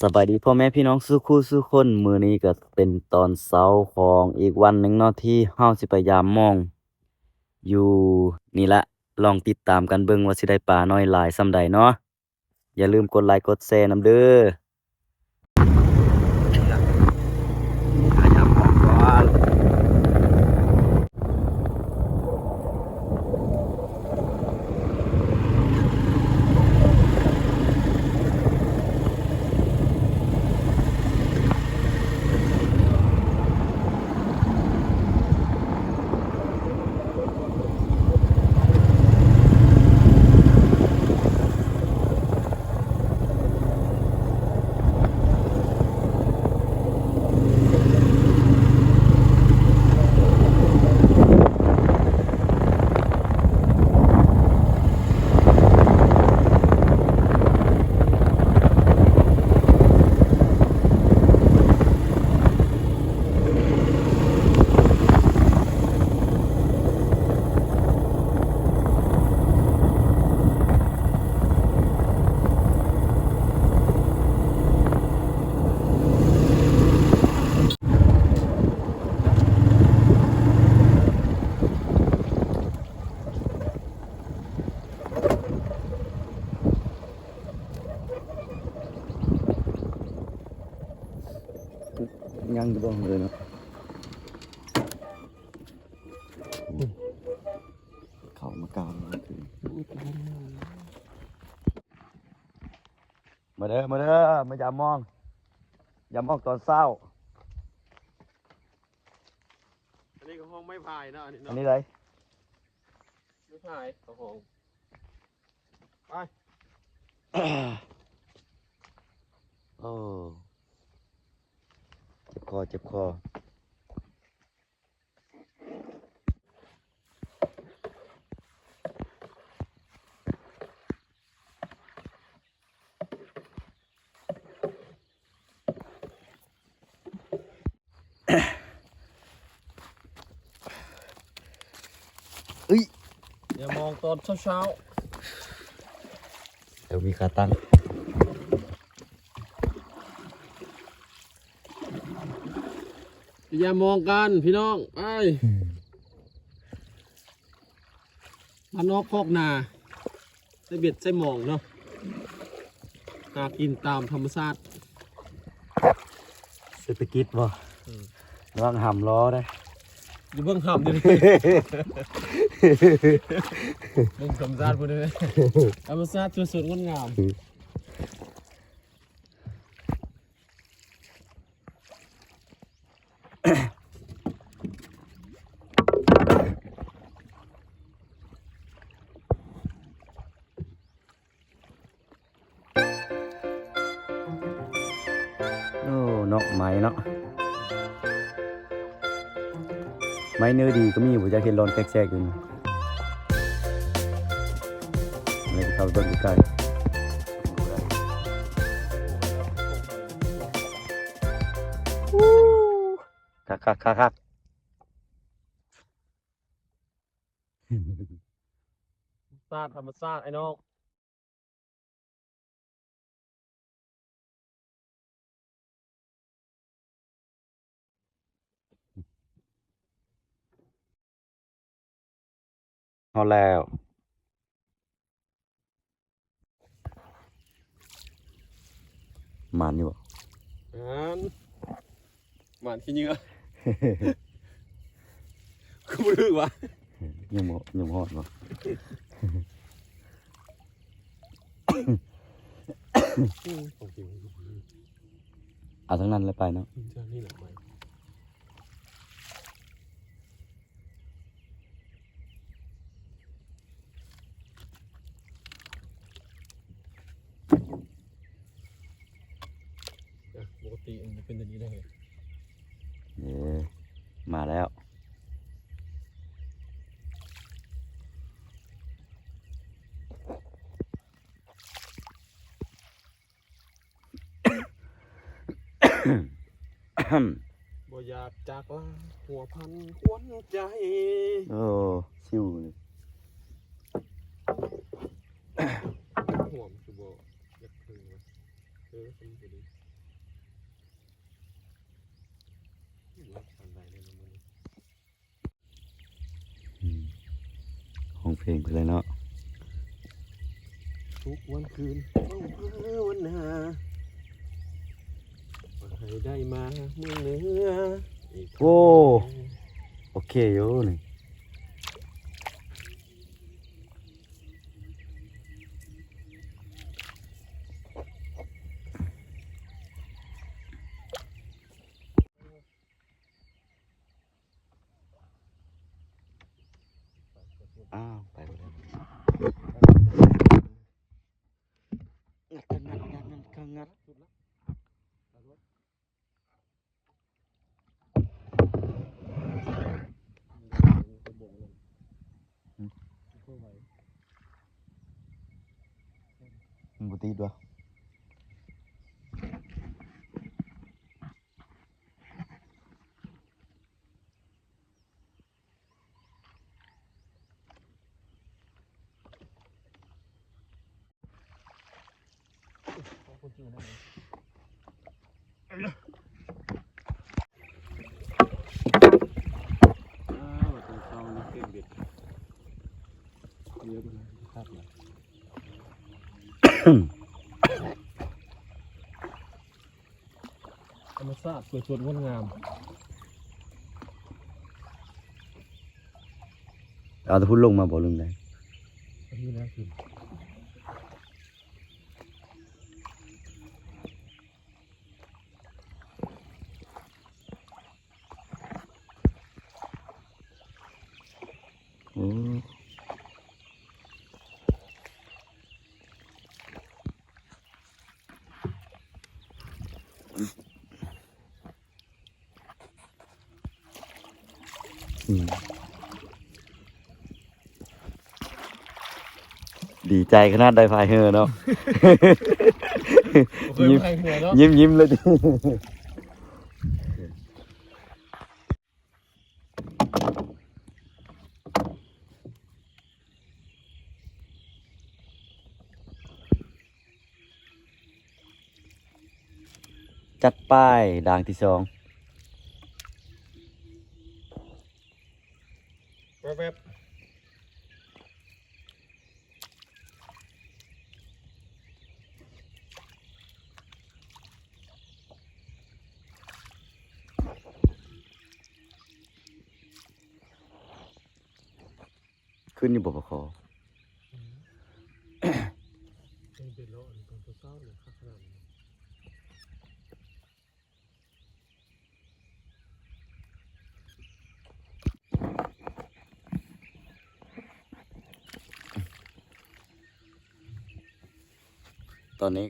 ສະບາຍດີພໍ່ແມ່ພີ່ນ້ອງສູ່ຄູ່ສູ່ຄົນ, ມື້ນີ້ກໍເປັນຕອນເຊົ້າຂອງອີກວັນໜຶ່ງເນາະ ທີ່ເຮົາຊິໄປຢາມມອງຢູ່ນີ້ລະ. ລອງຕິດຕາມກັນເບິ່ງວ່າຊິໄດ້ປານ້ອຍຫຼາຍສ່ຳໃດເນາະ. ຢ່າລືມກົດໄລກົດແຊນຳເດີ້. ຍັງຢູ່ບໍ່ເອີຍເນາະ? ເຂົ້າມາກາງ ມາເດີ ມາເດີ ມາຢາມມອງ ຢາມມອງຕອນເຊົ້າ. ອັນນີ້ກໍຫ້ອງໄມ້ພາຍເນາະ ອັນນີ້ເນາະ ອັນນີ້ໃດ? ໄມ້ພາຍ ເຂົາຫ້ອງ ໄປ. ໂອ້ ເຈັບຄໍ ເຈັບຄໍ. ເອີຍ ຢ່າມອງຕອນເຊົ້າໆ ເອີ ມີຂາຕັ້ງ. ຢ່າມອງກັນພີ່ນ້ອງ ໄປ ບ້ານນອກຄອກນາ ໃສ່ເບັດໃສ່ໝອງເນາະ ຫາກິນຕາມທຳມະຊາດ ເສດຖະກິດບໍ່? ອືມ ລະວັງຫຳລໍ້ເດີ້ ຢ່າເບິ່ງຫຳເດີ້ ເບິ່ງທຳມະຊາດພຸ້ນເດີ້ ທຳມະຊາດສວຍສົດງົດງາມ. ໂອ້ ເນາະ ໄມ້ເນາະ ໄມ້ເນື້ອດີກໍມີ ບໍ່ຢາກເຫັນລອນແຊກໆຢູ່ນີ້. ເຂົ້າໄປເບິ່ງໃກ້ໆ ຄັກໆໆໆ ທຳມະຊາດ ທຳມະຊາດ ໄອ້ນ້ອງ. ຮອດແລ້ວ ໝານຢູ່ບໍ່? ໝານ ໝານຂີ້ເຫຍື້ອ ຄືບໍ່ຖືກວະ ຍັງບໍ່ ຍັງບໍ່ຮອດບໍ່? ເອົາທາງນັ້ນແຫຼະໄປເນາະ ທາງນີ້ແຫຼະໄປ. ປົກກະຕິມັນຈະເປັນແບບນີ້ເດ້. ເອີ ມາແລ້ວ. ບໍ່ຢາກຈາກລາຫົວພັນຄວັນໃຈ. ໂອ້ ຊິວນີ້ ຫວມຄືບໍ່ຢາກເພິ່ງວະ. ເອີ ຊິວ. ອືມ ຮ້ອງເພງໄປເລີຍເນາະ ທຸກວັນຄືນ ເວົ້າເພື່ອວັນໜ້າ ວ່າໃຫ້ໄດ້ມາເມືອງເໜືອອີກ ໂອ້ ໂອເຄຢູ່ນີ້. ອ້າວ ໄປບໍ່ໄດ້ ງັດກັນ ງັດ ງັດ ງັດ ງັດ. ມັນບໍ່ຕິດວະ. ທຳມະຊາດສວຍສົດງົດງາມ ເອົາແຕ່ພຸ້ນລົງມາບໍ່ ຫຼືໃດ? ອັນນີ້ນະຄື ໂອ້ ອືມ ດີໃຈຂະໜາດໄດ້ພາຍເຮືອເນາະ ບໍ່ເຄີຍພາຍເຮືອເນາະ ຍິ້ມ ຍິ້ມ ຍິ້ມເລີຍ. ຈັດໄປ ດ່າງທີສອງ ແວບໆ. ຂຶ້ນຢູ່ບໍ່ປາຄໍ? ອືມ ເປັນເລາະຕອນເຊົ້າໆ ຄັກຂະໜາດນີ້. ຕອນນີ້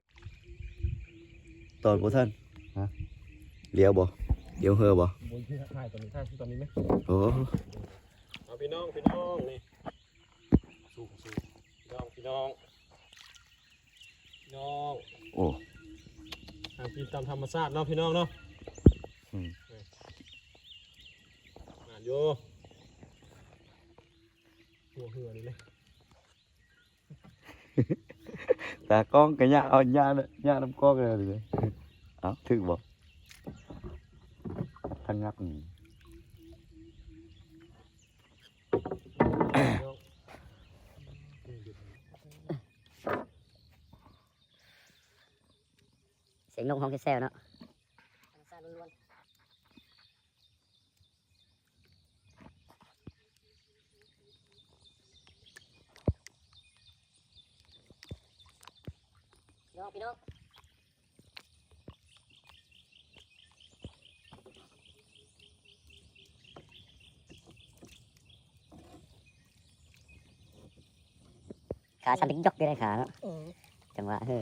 ຕອນບໍ່ທັນ ຮະ ລ້ຽວບໍ່? ລ້ຽວເຮືອບໍ່? ບໍ່ ຖ່າຍຕອນນີ້ ຖ່າຍຕອນນີ້ແມະ. ໂອ້ ເອົາ ພີ່ນ້ອງ ພີ່ນ້ອງ ນີ້ ສູງໆ ພີ່ນ້ອງ ພີ່ນ້ອງ. ນ້ອງ ໂອ້ ຫາກິນຕາມທຳມະຊາດເນາະ ພີ່ນ້ອງເນາະ. ອືມ ມາຢູ່ ຫົວເຮືອນີ້ແຫຼະ ຕາກ້ອງກະຍາກເອົາ ຍາກ ຍາກນຳກ້ອງເລີຍ. ເອົ້າ ຖືກບໍ່? ທັງງັບນີ້. ສຽງນົກຮ້ອງແຊວໆ ເນາະ ທຳມະຊາດລ້ວນໆ. ພີ່ນ້ອງ ພີ່ນ້ອງ ຂາສັ່ນຢອກຢູ່ໃນຂາເນາະ. ເອີ ຈັງຫວະ ເອີ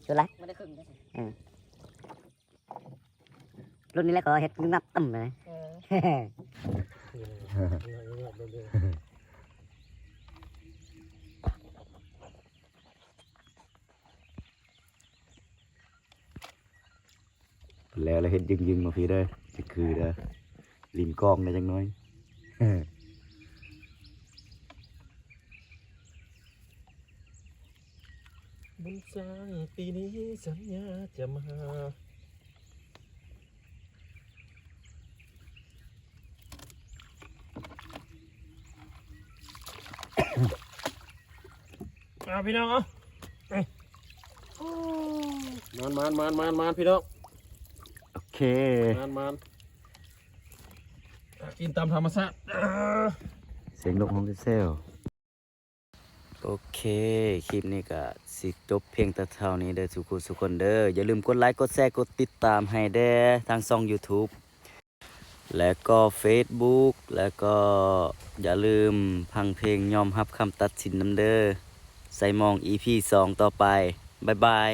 ສຸດລະ ບໍ່ໄດ້ຄຶ່ງເດ້. ເອີ ລຸ້ນນີ້ແຫຼະ ຂໍເຮັດງັບຕ່ຳເລີຍ. ເອີ ແລ້ວລະເຮັດຍຶງໆ ມາພີ້ເດີ ຈະຄືເດີ ຫຼິ້ນກ້ອງໄດ້ຈັກໜ້ອຍ. ບຸນສ້າງປີນີ້ສັນຍາຈະມາ. ເອົາພີ່ນ້ອງເອົາ ມານໆໆໆໆ ພີ່ນ້ອງ ໂອເຄ ມານໆ ກິນຕາມທຳມະຊາດ ສຽງນົກຮ້ອງແຊວໆ. ໂອເຄ ຄລິບນີ້ກະຊິຈົບພຽງແຕ່ເທົ່ານີ້ເດີ ສູ່ຜູ້ສູ່ຄົນເດີ. ຢ່າລືມກົດໄລ ກົດແຊ ກົດຕິດຕາມໃຫ້ແດ່ ທາງຊ່ອງ YouTube ແລະກໍ Facebook ແລະກໍຢ່າລືມຟັງເພງຍອມຮັບຄຳຕັດສິນນຳເດີ. ໃສ່ມອງ ອີພີສອງຕໍ່ໄປ. ບາຍບາຍ.